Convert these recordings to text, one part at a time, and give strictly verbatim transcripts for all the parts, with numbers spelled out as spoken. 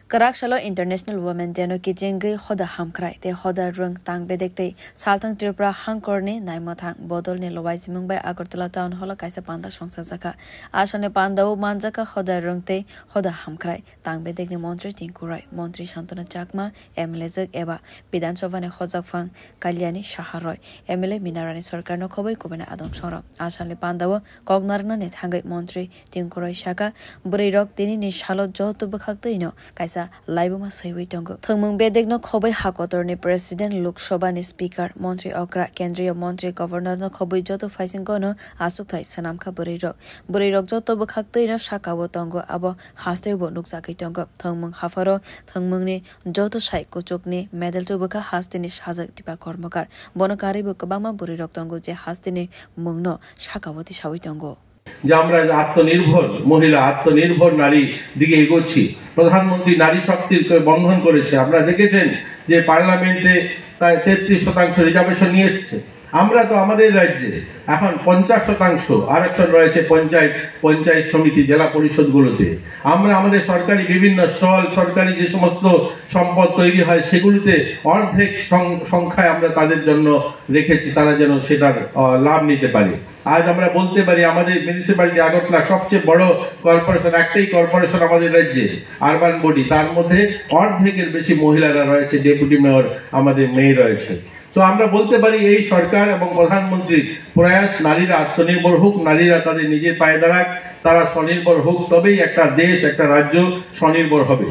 Kwrak salo International Women Day no kichingwi hoda hamkrai tei hoda rwng tang bedek tei salthang Tripura hangkorni naimwthang bodolni lobaijimung bai Agartala Town Hall o kaisa panda songchajakha. Asalni pandao manjakha hoda rwng tei hoda hamkrai tang bedekni montri Tinku Roy, montri Santona Chakma, M L A jwk eba Bidhan Sabhani hojakphang Kalyani Saha Roy, M L A Mina Rani Sarkarno khobwi kubuni adong sorok. Asalni pandao kok narwknani thangwi montri Tinku Roy saka, bwrwirok tinini salo joto bwkhaktwino kaisa laibuma swiwi tongo. Thwngmung bedekno khobwi ha kotorni President, Lok Sabhani Speaker, montri okra, kendriya montri, Governor no khobwi joto phaisingono aswkthai swnamkha bwrwirok. Bwrwirok joto bwkhaktwino sakao tongo, abo hasteo bo nukjagwi tongo. Thwngmung hapharo thwngmungni joto sai kuchukni medal tubukha hasteni sajak Dipa Kormokar. Bono karwibo kwbangma bwrwirok tongo je hasteni mungno sakao tisawi tongo. যে আমরা যে আত্মনির্ভর মহিলা, আত্মনির্ভর নারী দিকে এগোচ্ছি। প্রধানমন্ত্রী নারী শক্তির কে বন্ধন করেছে। আপনারা দেখেছেন যে পার্লামেন্টে প্রায় তেত্রিশ শতাংশ রিজার্ভেশন নিয়ে এসছে। আমরা তো আমাদের রাজ্যে এখন পঞ্চাশ শতাংশ আরক্ষণ রয়েছে পঞ্চায়েত, পঞ্চায়েত সমিতি, জেলা পরিষদগুলোতে। আমরা আমাদের সরকারি বিভিন্ন স্টল, সরকারি যে সমস্ত সম্পদ তৈরি হয়, সেগুলোতে অর্ধেক সং-, সংখ্যায় আমরা তাদের জন্য রেখেছি, তারা যেন সেটার, আহ, লাভ নিতে পারে। আজ আমরা বলতে পারি, আমাদের মিউনিসিপ্যালিটি আগরতলা সবচেয়ে বড় কর্পোরেশন, একটাই কর্পোরেশন আমাদের রাজ্যে, আরবান বডি, তার মধ্যে অর্ধেকের বেশি মহিলারা রয়েছে, ডেপুটি মেয়র আমাদের মেয়ে রয়েছে। তো আমরা বলতে পারি, এই সরকার এবং প্রধানমন্ত্রীর প্রয়াস, নারীরা আত্মনির্ভর হোক, নারীরা তাদের নিজের পায়ে দাঁড়াক, তারা স্বনির্ভর হোক, তবেই একটা দেশ, একটা রাজ্য স্বনির্ভর হবে।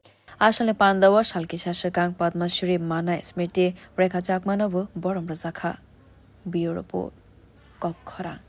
Asalni pandao salkisa swkang Padma Shri manai Smriti Rekha Chakmanobo borom rwjakha. Bureau Report, Kokkhorang.